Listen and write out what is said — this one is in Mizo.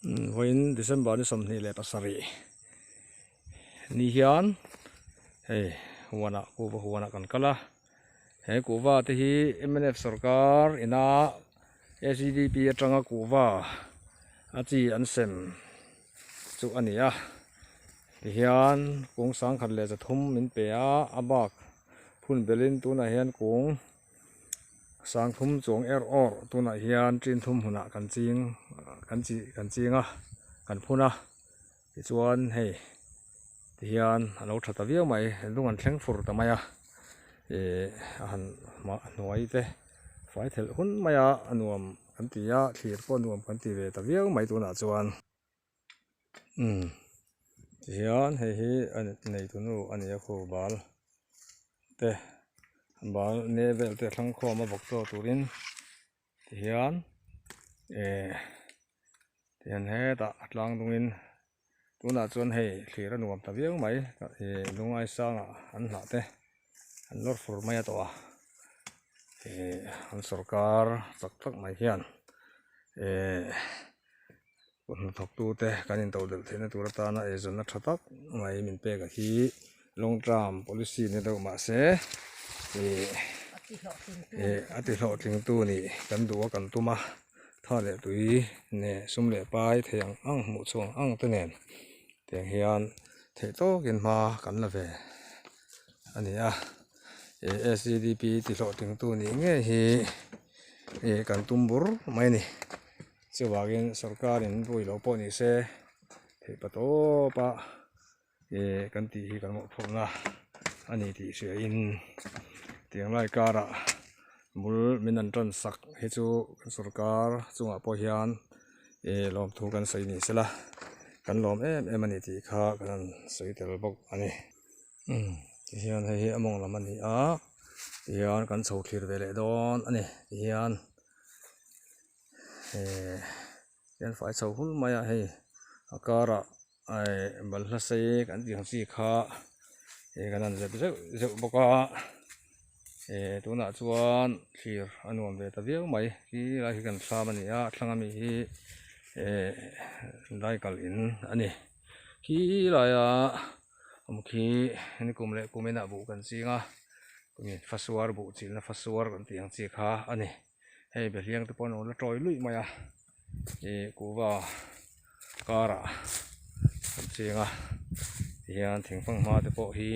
Vawiin December ni 27 ni hian hei huanah kuhva huanah kan kal a he kuhva te hi mnf sorkar ina acdp atanga kuhva a chi an sem chu a ni a tihian kung 1300 min pe a a bak phun belhin tunah hian kung. 3000 chuang er awr tunah hian ṭin thum hunah kan ching kan chi kan ching a kan phun a tichuan hei tihian a lo tha ta viau mai lung an thleng fur ta mai a ih a han hmah hnuai te fai thelh hun mai a a nuam kan ti a thlir pawh nuam kan ti ve ta viau mai tunah chuan umm tihian hei hi a neitunu a ni a khu bal te bal ne vel te thlang khawm a bawk chaw turin tihian eh tihian hetah a tlang dungin tunah chuan hei thlir a nuam ta viau mai ih lungai sangah an hnah te an lawr fur mai a tawh a ih an sawrkar chak tak mai hian eh. Kut hnathawktute kan intodelh theihna tur atana eizawnna tha tak mai min pek a hi long term policy ni deuh mahse ih ih a ti hlawhtlingtu nih kan duh a kan tum a tha leh tui neh sum leh pai thei ang ang hmuh chhuah ang ang te nen tiang hian theih tawkin hma kan la ve a ni a ih S G D P ti hlawhtlingtu nih ngei hi ih kan tum bur mai a ni. Chuvangin sorkarin vui lo pawh ni se theih pa tawp a ih kan tih hi kan mawhphurhna a ni tih hriain tiang lai karah bul min an tan sak hi chu kan sorkar chungah pawh hian ih lawmthu kan sawi ni sela kan lawm em em a ni tih kha kan han sawi tel bawk a ni. Umm tihian hei hi a mawng lam a ni a tihian kan chho thlir ve leh dawn a ni tihian. Ehh hian fai chho hul mai a hei a karah ehh balhla sei kan tih ang chi kha ih kan han zep zeuh zeuh bawk a ehh tunah chuan thlir a nuam ve ta viau mai khi lai hi kan thlam a ni a thlang ami hi ehh daikal in a ni khi laia awm khi nikum leh kum inah buh kan ching a fasuar buh chilna fasuar kan tih ang chi kha a ni. Hei behliang te pawh an lo la tawi luih mai a ih kuhva karah an cheng a tihian thingfanghma te pawh hi.